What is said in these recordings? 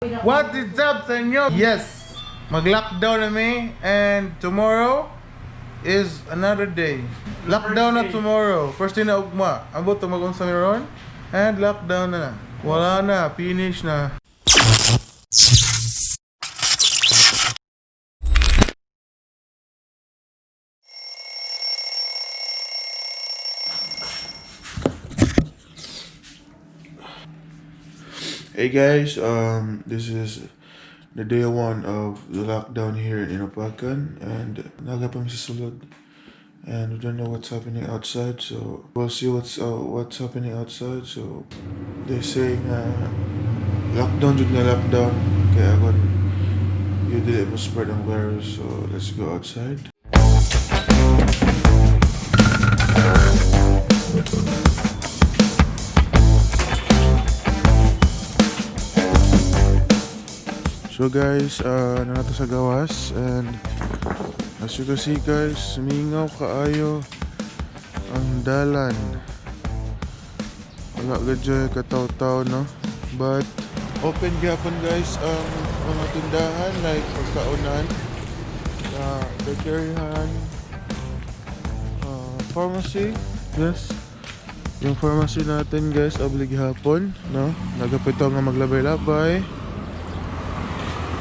What is up sa inyo? Yes! Mag-lockdown na mi and tomorrow is another day. Lockdown na tomorrow. First day na ugma. Ambot mag-unsa mi ron and lockdown na. Wala na, finish na. Hey guys, this is the day one of the lockdown here in Inopacan, and naa pa mi sa sulod, and we don't know what's happening outside, so we'll see what's happening outside. So they say nga lockdown jud nga lockdown, kaya aron jud dili mo spread ang virus. So let's go outside. So guys, naa na ta sa gawas and as you can see, guys, mingaw kaayo ang dalan. Wala gud kataw-taw, no? But open gyapon, guys, ang mga tindahan like pagkaunan, bakeryhan, pharmacy. Yes. Yung pharmacy natin, guys, abli gihapon, no? Naa poy tawo nga maglabay-labay.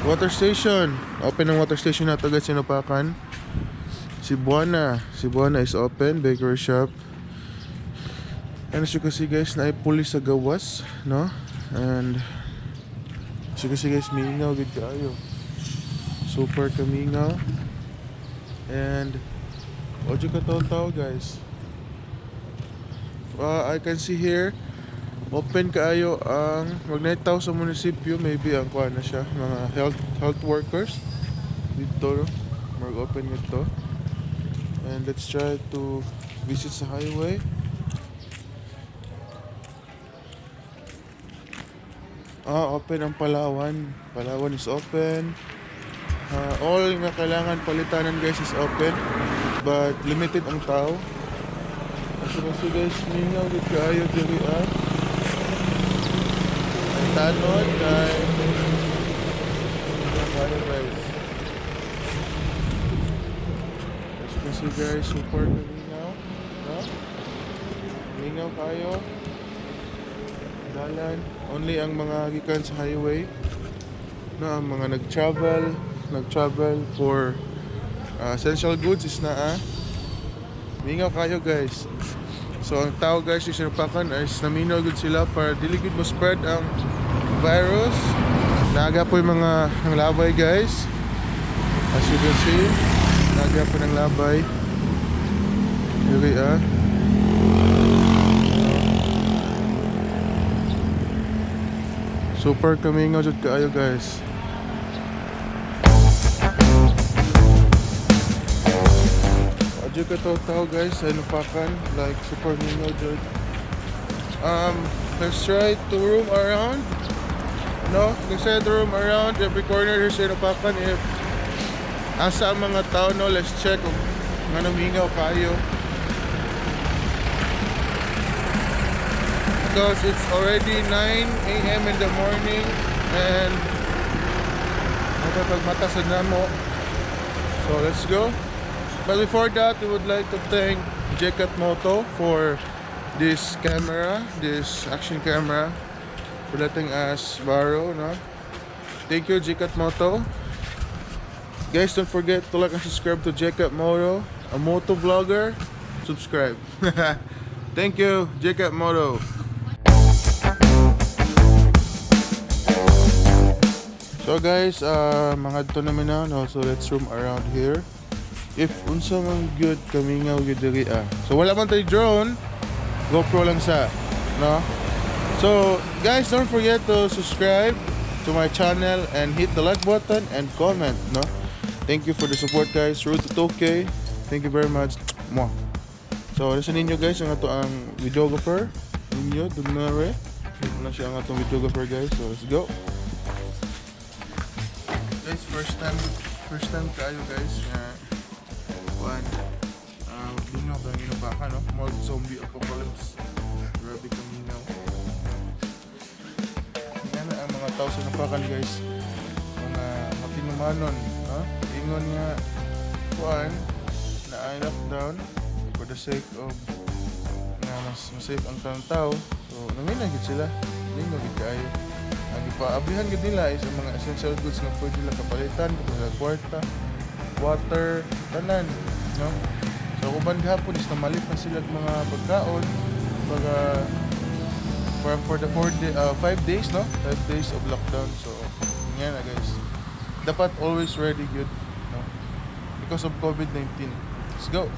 Water station. Open ang water station nato, guys, Inopacan. Cebuana. Cebuana is open. Bakery shop. And as you can see, guys, naay pulis sa gawas, no? And as you can see, guys, mingaw gid kaayo. Super kamingaw. And wa jud kataw-tao, guys. I can see here open kaayo ang magnay tao sa munisipyo, maybe ang kuan na siya, mga health workers dito, no? Mag open nito and let's try to visit sa highway. Ah, open ang Palawan. Palawan is open. All nga kailangan palitanan, guys, is open but limited ang tao. As you can see, guys, mingaw gid kaayo diri ah. Ang tanod kay kaayo, guys. As you can see, guys, super kamingaw. No? Mingaw kaayo. Dalan. Only ang mga gikan sa highway. No, ang mga nag-travel for essential goods is naa. Mingaw kaayo, guys. So ang tao, guys, yung Inopacan is naminaw gud sila para dili gud mo spread ang virus. Naa poy mga ang labay, guys. As you can see, naa poy ng labay. Diri ah. Super kamingaw jud kaayo, guys. Wa jud kataw-tao, guys, sa Inopacan, like super mingaw jud. Let's try to roam around. No, let's try to roam around every corner here sa Inopacan if asa ang mga tao, no. Let's check kung nga mingaw kaayo. Because it's already 9 a.m. in the morning and mata sa namo. So let's go. But before that, we would like to thank Jekat Moto for this camera, this action camera, for letting us borrow, no? Thank you, Jekat Moto. Guys, don't forget to like and subscribe to Jekat Moto, a moto vlogger. Subscribe. Thank you, Jekat Moto. So guys, mga to namin na, no? So let's roam around here. If unsa man gyud kamingaw gyud diri ah. So wala man tay drone, GoPro lang sa, no? So guys, don't forget to subscribe to my channel and hit the like button and comment, no? Thank you for the support, guys. Road to 2K. Thank you very much. Mwah. So, nasa ninyo, guys, ang ato ang videographer ninyo, Dugnare. Ito na siya ang atong videographer, guys. So, let's go. Guys, first time kaayo, guys, nga kuan mingaw kang Inopacan, no? More zombie apocalypse. Grabe kamingaw. Nga na ang mga mga tao sa Napakal, guys, mga matinumanon, no? Ingon nga kuan na ay lockdown for the sake of nga mas safe ang tanang tao. So namina gid sila. Mingaw gid kaayo. Ang gipaablihan gid nila is ang mga essential goods nga pwede nila kapalitan, katulad sa kwarta, water, tanan, no? So uban gihapon is namalit na sila og mga pagkaon baga for the 5 days, no? 5 days of lockdown. So, nga na, guys. Dapat always ready good, no? Because of COVID-19. Let's go.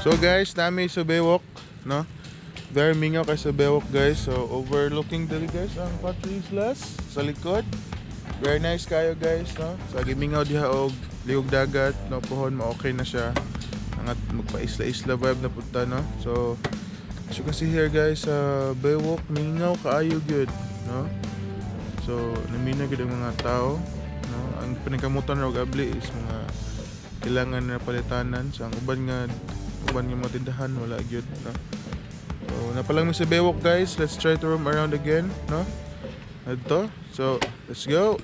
So guys, nami sa Baywalk, no? Very mingaw kay sa Baywalk, guys. So overlooking dali, guys, ang Patri Islas sa likod. Very nice kayo, guys, no? So gimingaw diha og liog dagat, no? Pohon ma-okay na siya. Angat magpa-isla-isla vibe na punta, no? So as you can see here, guys, sa Baywalk, mingaw kaayo gyud, no? So namina gyud ang mga tao, no? Ang pinakamutan ra og abli is mga kailangan na palitanan sa ang uban nga mga tindahan wala gyud, no? So napalang mi sa Baywalk, guys. Let's try to roam around again, no? Adto. So let's go.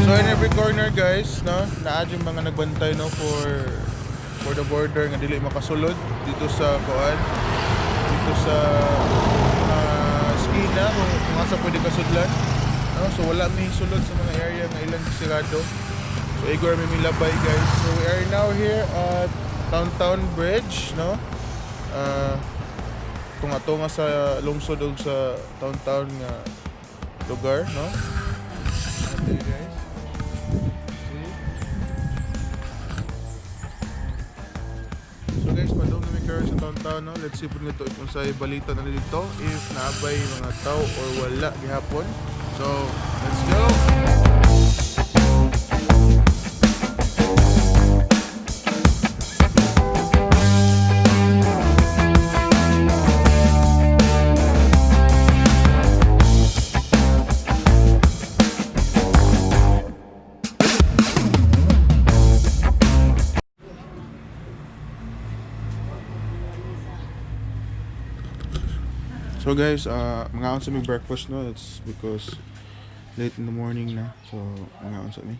So in every corner, guys, no, naa yung mga nagbantay, no, for the border nga dili makasulod dito sa kuan, dito sa skina kung asa pwede kasudlan. No, so wala may sulod sa mga area nga ilang sirado. So igor may milabay, guys. So we are now here at Downtown Bridge, no? Tunga-tunga sa lungsod ug sa downtown nga lugar, no? Okay, guys. See? So guys, padung na mi karon sa downtown, no? Let's see po nito if unsay balita na dito, if naabay mga tao or wala gihapon. So, let's go. So guys, mga sa mi breakfast, no? It's because late in the morning na. So, mga sa mi.